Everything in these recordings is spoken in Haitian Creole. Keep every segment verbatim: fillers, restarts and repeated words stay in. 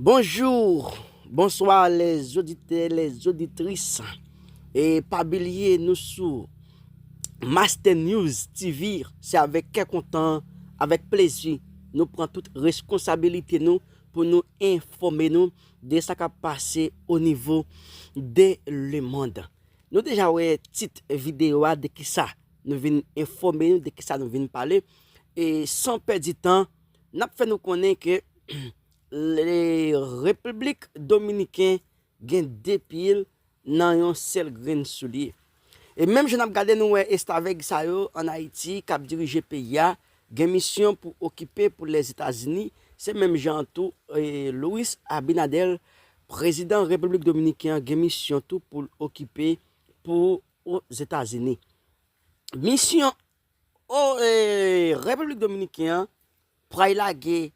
Bonjou, bonswa lèzoditè, lèzoditris. E pa bliye nou sou Master News T V, se avèk kè kontan, avèk plezi, nou pran tout reskonsabilite nou pou nou enfòme nou de sa k ap pase o nivo de lemonn. Nou deja wè tit videyo a, de kisa nou vin enfòme nou, de kisa nou vin pale. E san pèdi tan, n ap fè nou konnen ke le Repiblik Dominiken gen de pye l nan yon sèl grenn soulye. E menm jan n ap gade, nou wè estavèg sa yo ann Ayiti k ap dirije peyi a, gen misyon pou okipe pou Lèzetazini. Se menm jan tou, e, Luis Abinader, prezidan Repiblik Dominiken an, gen misyon tou pou l okipe pou Ozetazini. Misyon o, e, Repiblik Dominiken an pral lage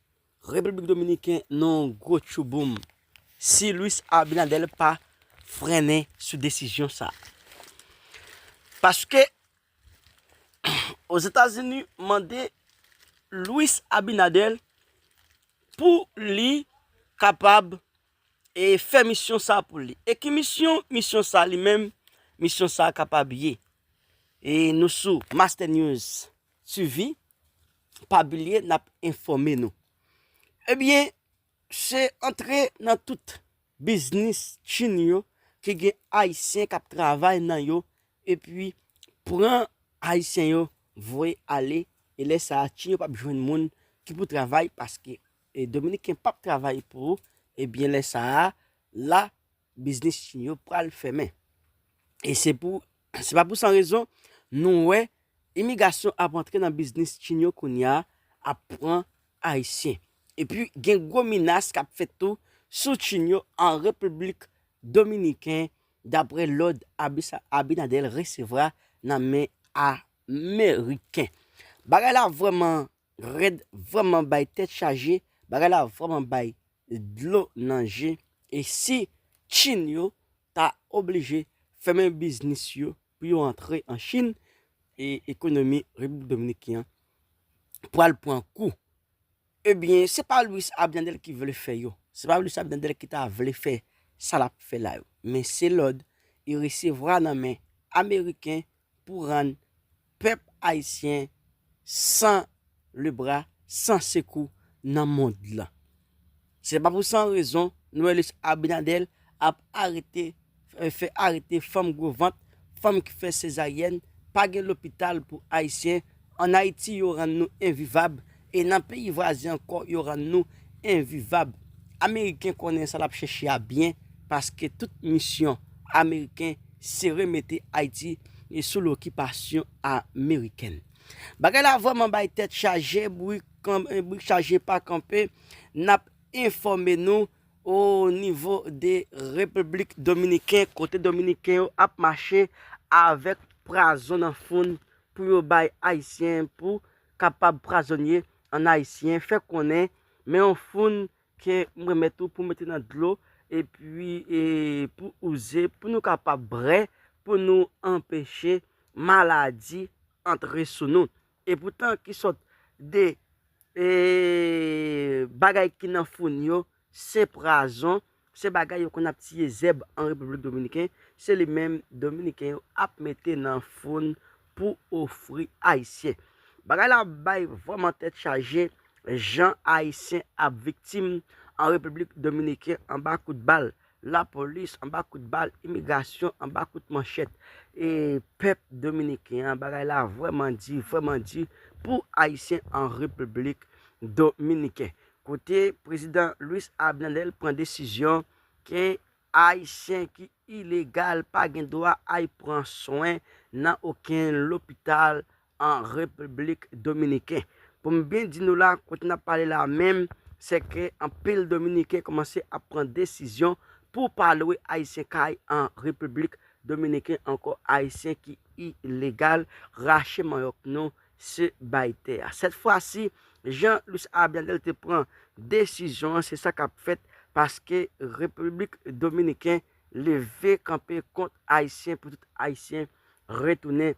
Repiblik Dominiken nan yon gwo tchouboum si Luis Abinader pa frennen sou desizyon sa. Paske Ozetazini mande Luis Abinader pou li kapab e fè misyon sa pou li. E ki misyon? Misyon sa li menm, misyon sa kapab ye. E nou sou Master News T V, pa bliye n ap enfòme nou. Ebyen, se antre nan tout biznis Chin yo ki gen Ayisyen k ap travay nan yo, epi pran Ayisyen yo, voye ale, e lè sa a, Chin yo p ap jwenn moun ki pou travay, paske, e, Dominiken p ap travay pou ou, ebyen, lè sa a, la, biznis Chin yo pral fèmen. E se pou, se pa pou san rezon, nou wè imigrasyon ap antre nan biznis Chin yo kounye a, ap pran Ayisyen. Epi, gen gwo menas k ap fèt tou sou Chin yo an Repiblik Dominiken, dapre lòd Abisa-, Abinader resevwa nan men Ameriken. Bagay la vrèman rèd, vrèman bay tèt chaje, bagay la vrèman bay dlo nan je. E si Chin yo ta oblije fèmen biznis yo pou yo antre an Chin, e ekonomi Repiblik Dominiken an pral pran kou. Ebyen, se pa Luis Abinader ki vle fè yo. Se pa Luis Abinader ki ta vle fè sa l ap fè la yo. Men se lòd li resevwa nan men Ameriken pou rann pèp ayisyen san lebra, san sekou nan mond lan. Se pa pou san rezon nou wè Luis Abinader ap arete, fè, fè arete fanm gwo vant, fanm ki fè sezaryèn, pa gen lopital pou Ayisyen. Ann Ayiti, yo rann nou envivab, e nan peyi vwazen ankò, yo rann nou envivab. Ameriken konnen sa l ap chèche a byen, paske tout misyon Ameriken se remete Ayiti sou lokipasyon amerikèn. Bagay la vrèman bay tèt chaje, bri kan-, bri chaje pa kanpe. N ap enfòme nou o nivo de Repiblik Dominiken, kote Dominiken yo ap mache avèk pwazon nan foun pou yo bay Ayisyen, pou kapab pwazonye an Ayisyen, fè konnen, men yon foun ke m remèt ou pou mete nan dlo, epi, e, pou ouze, pou nou kapab brè, pou nou anpeche maladi antre sou nou. Epoutan, ki sòt de, e, bagay ki nan foun yo, se pwazon, se bagay yo konn ap tiye zèb an Repiblik Dominiken, se li menm Dominiken yo ap mete nan foun pou ofri Ayisyen. Bagay la bay vrèman tèt chaje, jan Ayisyen ap viktim an Repiblik Dominiken anba kout bal lapolis, anba kout bal imigrasyon, anba kout manchèt, e, pèp dominiken an. Bagay la vrèman di, vrèman di pou Ayisyen an Repiblik Dominiken. Kote prezidan Luis Abinader pran desizyon ke Ayisyen ki ilegal pa gen dwa al pran swen nan okenn lopital an Repiblik Dominiken. Pou m byen di nou la, kote n ap pale la menm, se ke anpil Dominiken kòmanse ap pran desizyon pou pa lwe Ayisyen kay an Repiblik Dominiken, ankò Ayisyen ki ilegal, rache manyòk nou, se bay tè a. Sèt fwa si, jan Luis Abinader te pran desizyon an, se sa k ap fèt, paske Repiblik Dominiken leve kanpe kont Ayisyen, pou tout Ayisyen retounen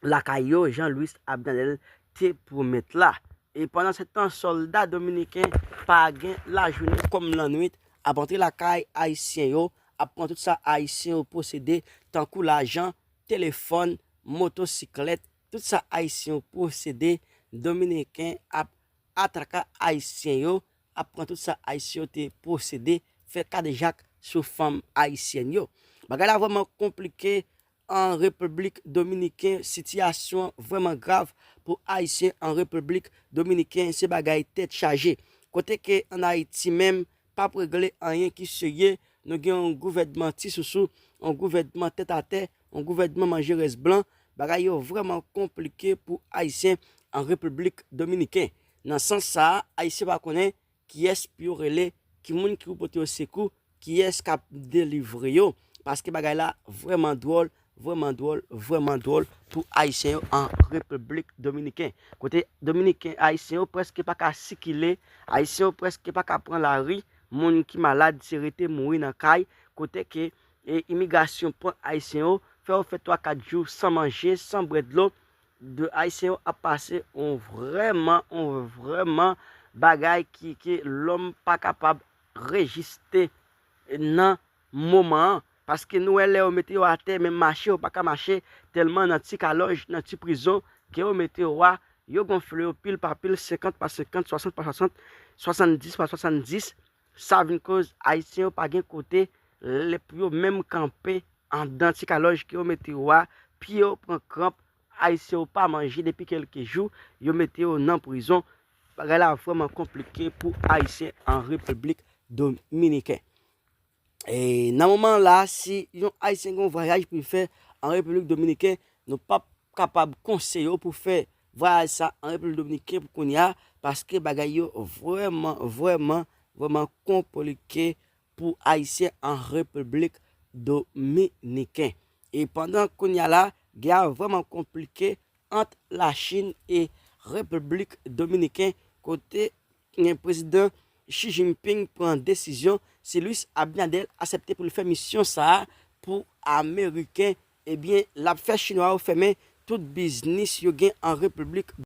lakay yo, jan Luis Abinader te pwomèt la. E pandan se tan, sòlda dominiken pa gen lajounen kòm lannwit ap antre lakay ayisyen yo, ap pran tout sa ayisyen yo posede, tankou lajan, telefòn, motosiklèt, tout sa ayisyen yo posede, dominiken ap atake ayisyen yo, ap pran tout sa ayisyen yo te posede, fè kadejak sou fanm ayisyèn yo. Bagay la vrèman konplike an Repiblik Dominiken, sitiyasyon an vrèman grav pou ayisyen an Repiblik Dominiken, se bagay tèt chaje. Kote ke an Ayiti menm, p ap regle anyen ki serye, nou gen yon gouvènman ti sousou, yon gouvènman tèt atè, yon gouvènman manje rès blan, bagay yo vrèman konplike pou ayisyen an Repiblik Dominiken. Nan sans sa a, ayisyen pa konnen kiyès pou yo rele, ki moun ki pou pote yo sekou, kiyès k ap delivre yo. Paske bagay la vrèman dwòl, vrèman dwòl, vrèman dwòl pou ayisyen yo an Repiblik Dominiken. Kote dominiken, ayisyen yo prèske pa ka sikile, ayisyen yo prèske pa ka pran lari, moun ki malad se rete mouri nan kay, kote ke e imigrasyon pran ayisyen yo, fè yo fè twa kat jou san manje, san bwè dlo, de ayisyen yo ap pase on vrèman, on vrèman bagay ki, ke lòm pa kapab rejiste nan moman an. Paske nou wè lè yo mete yo atè, menm mache yo pa ka mache, tèlman nan ti kalòj, nan ti prizon ke yo mete yo a, yo gonfle yo pil pa pil, senkant pa senkant, swasant pa swasant, swasanndis pa swasanndis. Sa vin koz ayisyen yo pa gen kote lè pou yo menm kanpe anndan ti kalòj ke yo mete yo a, pye yo pran kranp, ayisyen yo pa manje depi kèlke jou, yo mete yo nan prizon. Bagay la vrèman konplike pou ayisyen an Repiblik Dominiken. E nan moman la, si yon ayisyen gen yon vwayaj pou l fè an Repiblik Dominiken, nou p ap kapab konseye w pou fè vwayaj sa an Repiblik Dominiken pou kounye a, paske bagay yo vrèman, vrèman, vrèman konplike pou ayisyen an Repiblik Dominiken. E pandan kounye a la, gè a vrèman konplike ant Lachin e Repiblik Dominiken, kote prezidan Xi Jinping pran desizyon, si Luis Abinader aksepte pou l fè misyon sa a pou Ameriken, ebyen, l ap fè Chinwa yo fèmen tout biznis yo gen an Repiblik